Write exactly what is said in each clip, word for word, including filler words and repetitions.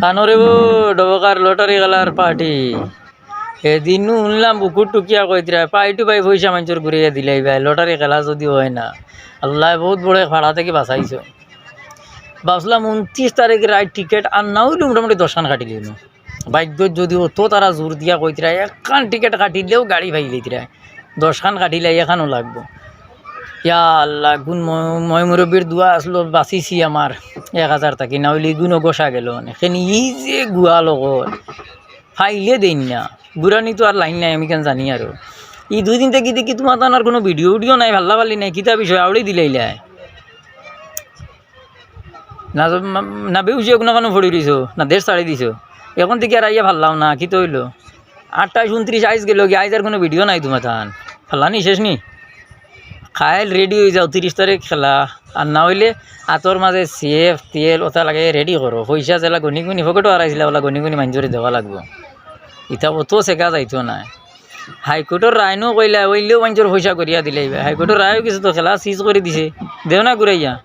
কানো রে বো, ডবকার লটারি খেলার পার্টি। এদিনও হুনলাম বুকুর টুকিয়া কইতরা, পাই টু পাই পয়সা মানষর ঘুরাইয়া দিলাইবায়, লটারি খেলা যুদি অয় না। আল্লায় বউত বড় এক ফাড়া থাকি বাচাইছে। ভাবছিলাম ঊনত্রিশ তারিখ রাইত টিকেট আর না অইলে মোটামুটি দশখান কাটিলিমু। ভাইগ্যত যুদি অত তারা জোর দিয়া কইতরা, একখান টিকেট কাটিলেও গাড়ি পাইলিতরা। দশখান কাটিলাই, এখানও লাগবো। ইয়া আল্লাহ, গুন ময়-, ময়-মুরব্বির দোয়া আছলো, বাচিছি আমার এক হাজার থাকি, না অইলে ইগুনও গসা গেলো অনে। কেনে ই যে গুয়া লগর, পাইলে দেইন না। ঘুরানি তো আর লাইন নাই, আমি কেনে জানি আরো। ই দুই দিন থাকি দেখি তুমার তান আর কুনু ভিডিও উডিও নাই, ভাল্লা ভাল্লি নাই, কিতা বিষয় আউড়ি দিলাইলায়। না, না বেউসি কুনু কানো পড়ি রইছো, না দেশ ছাড়ি দিছো। এখন থাকি আর আইয়া ফাল্লাও না, কিতা অইলো? আটাইশ, ঊনত্রিশ আইজ গেলোগি, আইজ আর কুনু ভিডিও নাই তুমার তান। ফাল্লানি শেষ নি? কাইল রেডি অই যাও, ত্রিশ তারিখ খেলা। আর না অইলে আতর মাজে সেফ, তেল, অতা লাগাইয়া রেডি করো। পয়সা যেলা গনি গনি পকেটো হারাইছিলা, অলা গনি গনি মাইনষরে দেওয়া লাগবো। ইতা অত ছেকা যাইতো নায়। হাইকোর্টর রায় নু কইলা, অইলেও মাইনষর পয়সা করিয়া দিলাইবায়। হাইকোর্টর রায়ও কিছু তো খেলা সিজ করি দিছে। দেও না ঘুরাইয়া।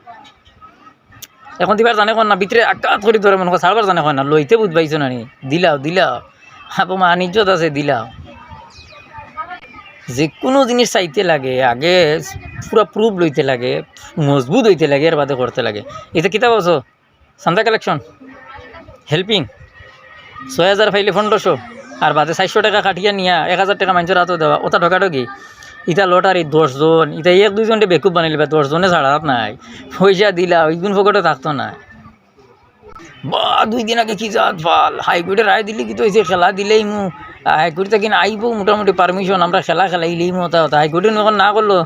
এখন দিবার জানে কয় না, ভিতরে আঘাত করি ধরে মনো কয়, ছাড়বার জানে কয় না, লইতে বুঝ পাইছো না নি? দিলাও, দিলাও। আবো মান ইজ্জত আছে, দিলাও। যেকুনু জিনিস চাইতে লাগে, আগে পুরা প্রুফ লইতে লাগে, মজবুত অইতে লাগে, এর বাদে করতে লাগে। ইতা কিতা কইছো? চান্দা কালেকশন, হেল্পিং, ছয় হাজার পাইলে পনেরোশো, আর বাদে চাইরশো টেকা কাটিয়া নিয়া এক হাজার টেকা মাইনষর আতো দেওয়া, অতা ঠগাঠগি। ইতা লটারি দশ জন, ইতা এক দুইজনরে বেকুব বানাইলিবা, দশ জনে ছাড়াত নাই। পয়সা দিলা, ইগুন পকেটো থাকতো নায়। বা, দুই দিন আগে কি জাত ফাল, হাইকোর্টে রায় দিলে কিতা অইছে, খেলা দিলাইমু, হাইকোর্ট থাকি আইবো মোটামুটি পারমিশন, আমরা খেলা খেলাইলাইমু, অতা অতা। হাইকোর্টে নু এখন না করলো,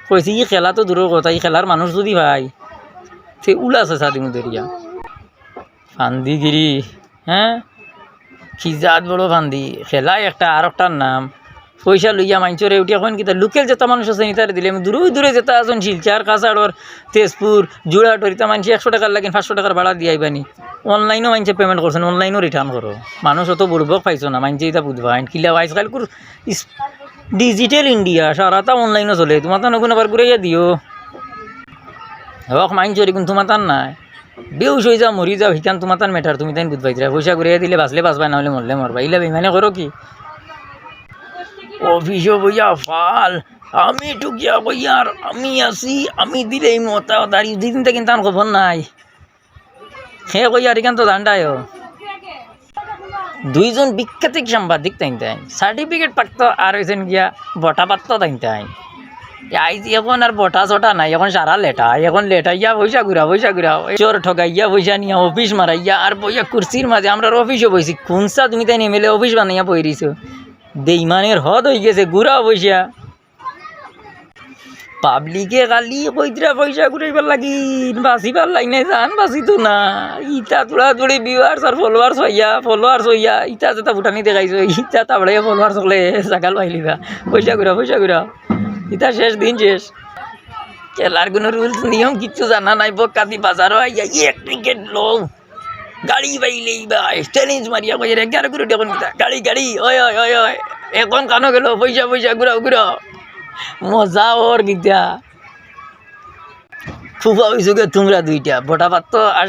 কইছে, ই খেলা তো দূরর কথা, ই খেলার মানুষ যুদি পাই, তে উলা ছেছা দিমু ধরিয়া। ফান্দিগিরি, হ্যাঁ? কি জাত বড় ফান্দি। খেলা একটা, আর একটার নাম। পয়সা লইয়া মাইনষরে উঠিয়া কইন কিতা, লোকাল যেতা মানুষ আছে, ইতারে দিলে আমি দূরে দূরে যেতা আছইন, শিলচর, কাছাড়র, তেজপুর, জোড়াটোর, ইতা মাইনষে একশো টেকার লাগিন পাঁচশো টেকার ভাড়া দিয়া আইবানি। অনলাইনও মাইনষে পেমেন্ট করছইন, অনলাইনও রিটার্ন করো। মানুষ অত বুড়বক পাইছো না, মাইনষে ইতা বুঝবা। আইন কিলা আইজকাল কুর ইস-, ডিজিটাল ইন্ডিয়া, সারাতা অনলাইনও চলে। তুমার তান অগুন আবার ঘুরাইয়া দিও। হক মাইনষর ইগুন তুমার তান নায়। বেউস অই যাও, মরি যাও, হিখান তুমার তান ম্যাটার, তুমি তাইন বুঝবাইতরা। পয়সা ঘুরাইয়া দিলে বাঁচলে বাঁচবায়, না অইলে মরলে মরবায়। ইলা বেইমানি করো কি? অফিসো বইয়া ফাল, আমি টুকিয়া কইয়ার, আমি আছি, আমি দিলাইমু, অতা অতা। আর দুই দিন থাকি তান খবর নাই। হে কইয়ার, ইখান তো জানরায়ও। দুইজন বিখ্যাত সাংবাদিক তাইন তাইন। সার্টিফিকেট প্রাপ্ত আর অইছইন গিয়া বটা প্রাপ্ত তাইন তাইন। আইজ এখন আর বটা চটা নাই, এখন সারা লেটা। এখন লেটাইয়া পয়সা ঘুরা, পয়সা ঘুরা। চোর ঠগাইয়া পয়সা নিয়া অফিস মারাইয়া আর বইয়া কুরসির মাজে আমরার অফিসো বইছি। কুনছা তুমি তাইন এমএলএ অফিস বানাইয়া বই রইছো। বেইমানির হদ অইগেছে, ঘুরা পয়সা। পাবলিকে খালি কইতরা পয়সা ঘুরাইবার লাগি, বাঁচিবার লাগি নায়, জান বাঁচিতো না। ইতা তুড়া তুড়ি viewers আর followers অইয়া, followers অইয়া, ইতা যেতা ফুটানি দেখাইছো, ইতা তাবড়ে followers অকলে ছাগাল পাইলিবা। পয়সা ঘুরা, পয়সা ঘুরা। ইতা শেষ, দিন শেষ। খেলার কুনু rules নিয়ম কিচ্ছু জানা নাই, বক্কাদি বাজারো আইয়া এক টিকেট লও। গাড়ি পাইলেই ভাই, challenge মারিয়া কইরে, "এগারো কোটি এখন কিতা? গাড়ি, গাড়ি, ওই, ওই, ওই, ওই, এখন কানো গেল? পয়সা, পয়সা, ঘুরাও, ঘুরাও।" মজা অর কিতা? ফুফা অইছো গে তুমরা দুইটা, বটা পাত্ত আর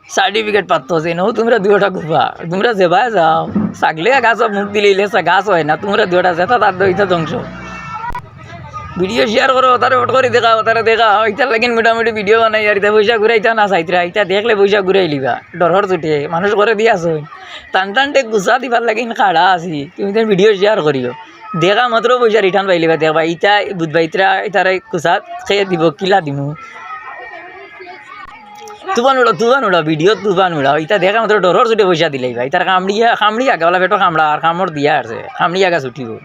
সার্টিফিকেট পাত্ত আছে, নৌ তুমরা দুইটা ফুফা, তুমরা যেবায় যাও, ছাগলে গাছ মুখ দিলে ইলে সা গাছ অয় না, তুমরা দুইটা যেতা তার দইতা ধ্বংস। ভিডিও শেয়ার করো, তারে ভোট করি দেখাও, তারে দেখাও। ইতার লাগিন মোটামুটি ভিডিও বানাই আর ইতা পয়সা ঘুরাইতা না চাইতরা, ইতা দেখলে পয়সা ঘুরাইলিবা। ডরর চুটে, মানুষ করে দিয়া আছইন। টান টান টেক গুছা দিবার লাগিন খাড়া আছি। তুমি তান ভিডিও শেয়ার করিও। দেখা মাত্র পয়সা রিটার্ন পাইলিবা, দেখবা। ইতা বুধবাইতরা, ইতারে গুছা খেয়ে দিব, কিলা দিমু। তুফান উড়াও, তুফান উড়াও, ভিডিও তুফান উড়াও। ইতা দেখা মাত্র ডরর চুটে পয়সা দিলাইবা। ইতার কামড়িয়া, কামড়ি আগা, ওলা পেটো কামড়া, আর কামড় দিয়া আছে। কামড়ি আগা ছুটিব।